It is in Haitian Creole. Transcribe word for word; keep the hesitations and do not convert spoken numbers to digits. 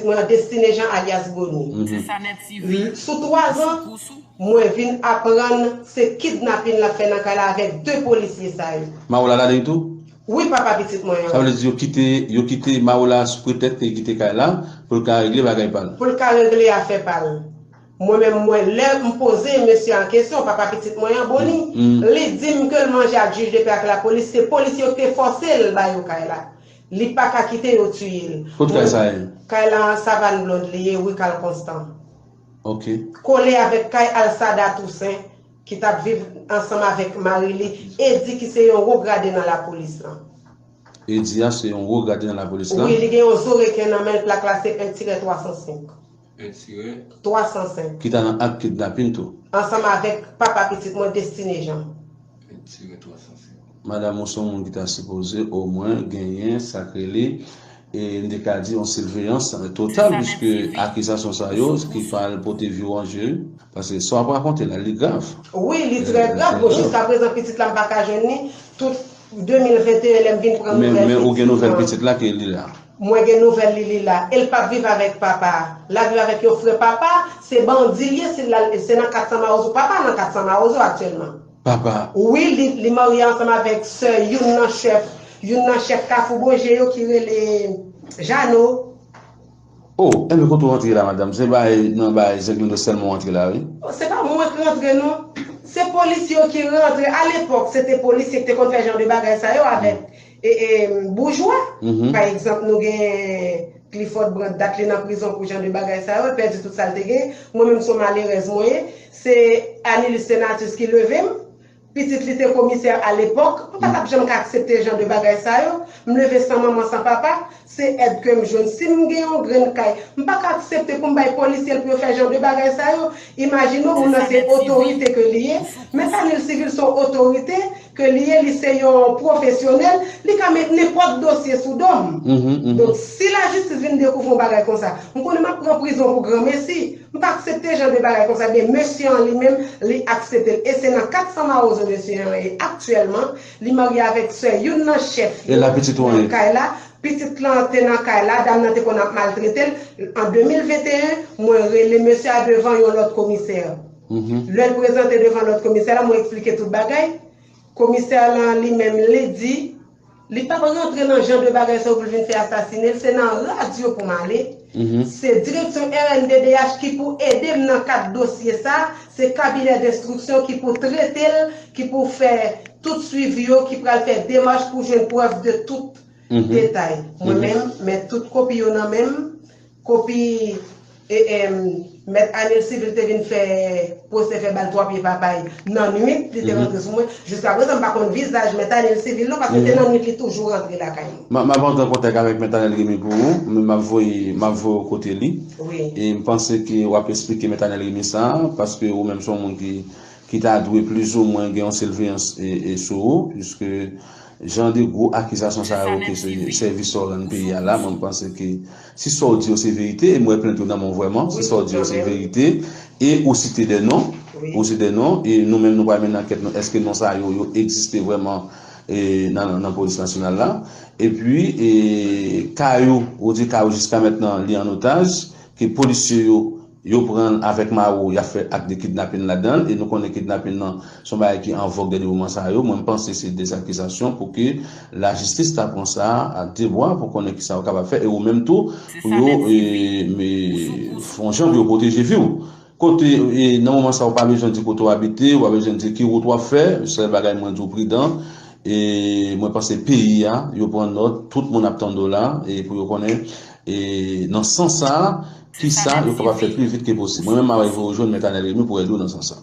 Mwen an Destine Jean alyas Boni. Sou twa zan, mwen vin aprann se kidnapin l ap fè nan kay la avèk de polisye sa yo. Mawo la ladan l tou? Wi, papa pitit mwen an. Sa vle di yo kite, yo kite Mawo la sou pretèks ke li kite kay la pou l ka regle bagay pa l. Pou l ka regle afè pa l. Mwen menm, mwen, lè m poze mesye an kesyon, papa pitit mwen an, Boni, li di m ke l manje ak jij de pè ak lapolis, se polisye yo ki te fòse l ba yo kay la. Li pa ka kite yo tiye l. Kot kay sa ye? Kay la an Savann Blond li ye, wi, Carl Constant. Ok. Kole avèk kay Alsada Toussaint, ki t ap viv ansanm avèk mari li, Edi, ki se yon wo grade nan lapolis lan. Edi a se yon wo grade nan lapolis la? Wi, li gen yon zo reken nan men l, plak la se en tirè twa san senk. Twa san senk. Ki ta nan ak kidnapin tou. Ansanm avèk papa pitit mwen, Destine Jean. Madanm ou se yon moun ki ta sipoze omwen genyen sa k rele, e, n te ka di yon siveyans total, piske akizasyon sa yo ki pral pote vi w an je, paske sa w ap rakonte la, li grav. Wi, li trè grav. Bon, jiskaprezan, pitit la, m pa ka jwenn li. Tout de mil venteyen, lè m vin pran nouvèl pitit mwen. Men, men ou gen nouvèl pitit la ke li la? Mwen gen nouvèl li, li la. E l p ap viv avèk papa. L ap viv avèk yon frè papa. Se bandi l ye, se la, se nan kat san Mawozo. Papa nan kat san Mawozo aktyèlman. Papa. Wi, li, li marye ansanm avèk sè youn nan chèf, youn nan chèf Kafou Bonje yo ki rele Jano. Oh, enben kote w antre la, madanm? Se bay, nan bay Zenglen sèlman w antre la, wi. Oh, se pa mwen ki rantre, non. Se polisye yo ki rantre. Alepòk, se te polisye ki te konn fè jan de bagay sa yo avèk e, e, boujwa. Pa egzanp, nou gen Clifford Brandt, dat li nan prizon pou jan de bagay sa yo, li pèdi tout sa l te gen. Mwen menm, se yon malerèz mwen ye. Se Anilus Senatus ki leve m. Pitit li te komisè alepòk. M pa t ap janm ka aksepte jan de bagay sa yo. M leve san manman, san papa. Se èd ke m jwenn. Si m gen yon grenn kay, m pa ka aksepte pou m bay polisye l pou yo fè jan de bagay sa yo. Imajine w, moun nan se otorite ke li ye. Men Tanil Civil se yon otorite ke li ye, li se yon pwofesyonèl, li ka met nenpòt dosye sou do m. Donk, si lajistis vin dekouvri yon bagay konsa, m konnen m ap pran prizon pou granmesi. M pa aksepte jan de bagay konsa. Ebyen, mesye an li menm, li aksepte l. E se nan kat san Mawozo mesye an ye aktyèlman. Li marye avèk sè youn nan chèf yo nan kay la. Pitit lan te nan kay la, dam nan te konn ap maltrete l. An de mil venteyen, mwen rele mesye a devan yon lòt komisè. Lè l prezante devan lòt komisè la, mwen eksplike tout bagay. Komisè lan li menm, li di, li p ap rantre nan jan de bagay sa yo pou l vin fè asasine l. Se nan radyo pou m ale. Se direksyon R N D D H ki pou ede m nan kad dosye sa. Se kabinè denstriksyon ki pou trete l, ki pou fè tout swivi yo, ki pral fè demach pou jwenn prèv de tout detay. Mwen menm, men tout kopi yo nan men m. Kopi, e, em, Mèt Anil Civil te vin fè pwosè vèbal twa pye papay nan nwit, li te rantre sou mwen. Jiskaprezan, m pa konn vizaj Mèt Anil Civil non, paske se nan nwit li toujou rantre lakay mwen. M a, m ap antre an kontak avèk Mèt Anèl Remy pou ou, men m ap voye, m ap voye w kote li. E m panse ke w ap eksplike Mèt Anèl Remy sa, paske ou menm se yon moun ki, ki ta dwe plizoumwen gen yon siveyans e, e sou ou, piske jan de gwo akizasyon sa yo ke se sèvis sa w rann peyi a la, mwen m panse ke si sa w di yo se verite, e m wè plent yo nan men w vrèman, si sa w di yo se verite, e ou site de non, ou site de non, e nou menm nou pral mennen ankèt nou, èske non sa yo, yo egziste vrèman e, nan, nan polis nasyonal la. Epi, e, kay ou, ou di kay ou jiska mentnan li an otaj, ke polisye yo, yo pran l avèk mawo, y ap fè ak de kidnapin ladan l, e nou konnen kidnapin nan se yon bagay ki an vòg dènye moman sa yo. Mwen, m panse se de akizasyon pou ke lajistis ta pran sa a de bwa pou konnen kisa yo kapab fè, e ou menm tou, pou yo, e, me, fè yon jan pou yo pwoteje vi w. Kote, e, nan moman sa, ou pa bezwen di kote w abite, ou pa bezwen di ki wout w ap fè, sèl bagay mwen di w pridan, e mwen panse peyi a, yo pran nòt, tout moun ap tande w la, e pou yo konnen, e nan sans sa, kisa yo kapab fè pi vit ke posib. Mwen menm, m ap voye w jwenn Mèt Anèl Remy pou ede w nan sans sa.